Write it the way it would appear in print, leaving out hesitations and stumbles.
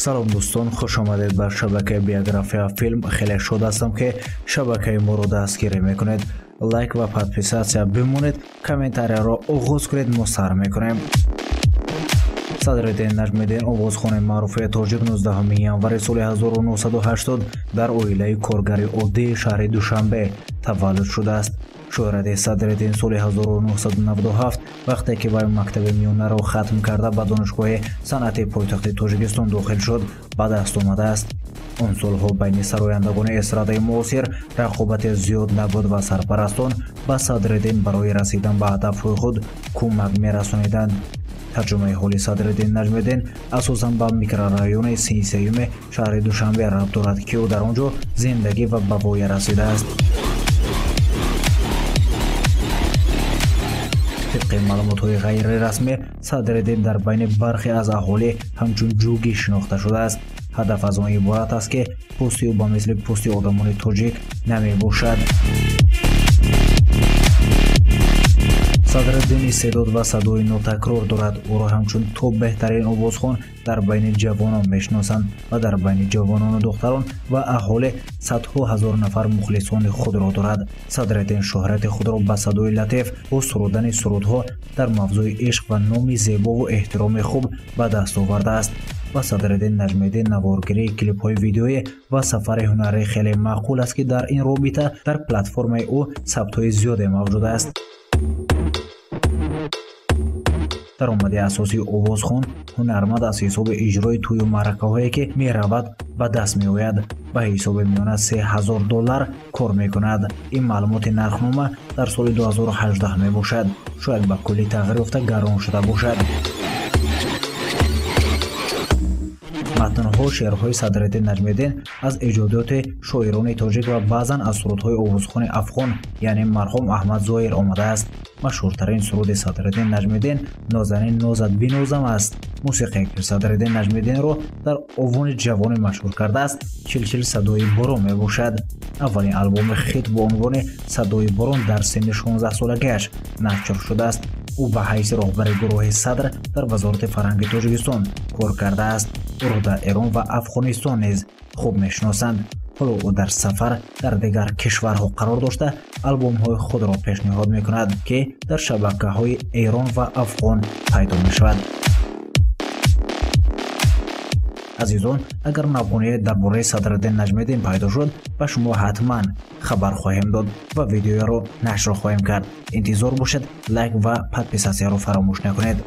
Салом дӯстон, хуш омадед ба шабакаи Биография Филм. Хеле шод ҳастам, ки шабакаи моро дастгирӣ мекунед. Лайк ва подписаться бимонед, комментарияро оғоз кунед, мо сар мекунем. Садриддин Наҷмиддин, овозхони маъруфи тоҷик, 19 январи соли 1980 дар оилаи коргари оддии шаҳри Душанбе таваллуд шудааст. Шӯҳрати Садриддин соли 1997, вақте ки вай мактаби миёнаро хатм карда ба донишгоҳи санъати пойтахти Тоҷикистон дохил шуд, ба даст омадааст. Он солҳо байни сарояндагони эстрадаи муосир рақобати зиёд набуд ва сарпарастон ба Садриддин барои расидан ба ҳадафҳои худ кӯмак мерасониданд. Тарҷумаи ҳоли Садриддин Наҷмиддин асосан ба микрорайони 33-юми шаҳри Душанбе рабт дорад, ки ӯ дар он ҷо зиндагӣ ва ба воя расидааст. Тибқи маълумотҳои ғайрирасмӣ, Садриддин дар байни бархе аз аҳолӣ ҳамчун ҷугӣ шинохта шудааст. Ҳадаф аз он иборат аст, ки пӯсти ӯ ба мисли пӯсти одамони тоҷик намебошад. Садриддин истеъдод ва садои нотакрор дорад. Ӯро ҳамчун то беҳтарин овозхон дар байни ҷавонон мешиносанд ва дар байни ҷавонону духтарон ва аҳолӣ садҳо ҳазор нафар мухлисони худро дорад. Садриддин шӯҳрати худро ба садои латиф бо сурудани сурудҳо дар мавзӯи ишқ ва номи зебову эҳтироми хуб ба даст овардааст. Ба Садриддин Наҷмиддин наворгирии клипҳои видеоӣ ва сафари ҳунарӣ хеле маъқул аст, ки дар ин робита дар платформаи ӯ сабтҳои зиёде мавҷуд аст. Даромади асосии овозхон ҳунарманд аз ҳисоби иҷрои тӯю маъракаҳое, ки меравад, ба даст меояд. Ба ҳисоби миёна $3000 кор мекунад. Ин маълумоти нархнома дар соли 2018 мебошад. Шояд ба куллӣ тағйир ёфта гарон шуда бошад. Матнҳо шеърҳои Садриддин Наҷмиддин аз эҷодиёти шоирони тоҷик ва баъзан аз сурудҳои овозхони афғон, яъне марҳум Аҳмад Зоҳир омадааст. Машҳуртарин суруди Садриддин Наҷмиддин «Нозанин нозат бинозам» аст. Мусиқие ки Садриддин Наҷмиддинро дар овони ҷавонӣ машҳур кардааст, «Чилчил садои борон» мебошад. Аввалин албоми хит бо унвони «Садои борон» дар синни 16-солагиаш нашр шудааст. Ӯ ба ҳайси роҳбари гурӯҳи Садр дар Вазорати фарҳанги Тоҷикистон кор кардааст. Ӯро дар Эрон ва Афғонистон низ хуб мешиносанд. Ҳоло ӯ дар сафар дар дигар кишварҳо қарор дошта, албомҳои худро пешниҳод мекунад, ки дар шабакаҳои Эрон ва Афғон пайдо мешавад. Азизон, агар навгоние дар бораи Садриддин Наҷмиддин пайдо шуд, ба шумо ҳатман хабар хоҳем дод ва видеоро нашр хоҳем кард. Интизор бошед, лайк ва подписатсияро фаромӯш накунед.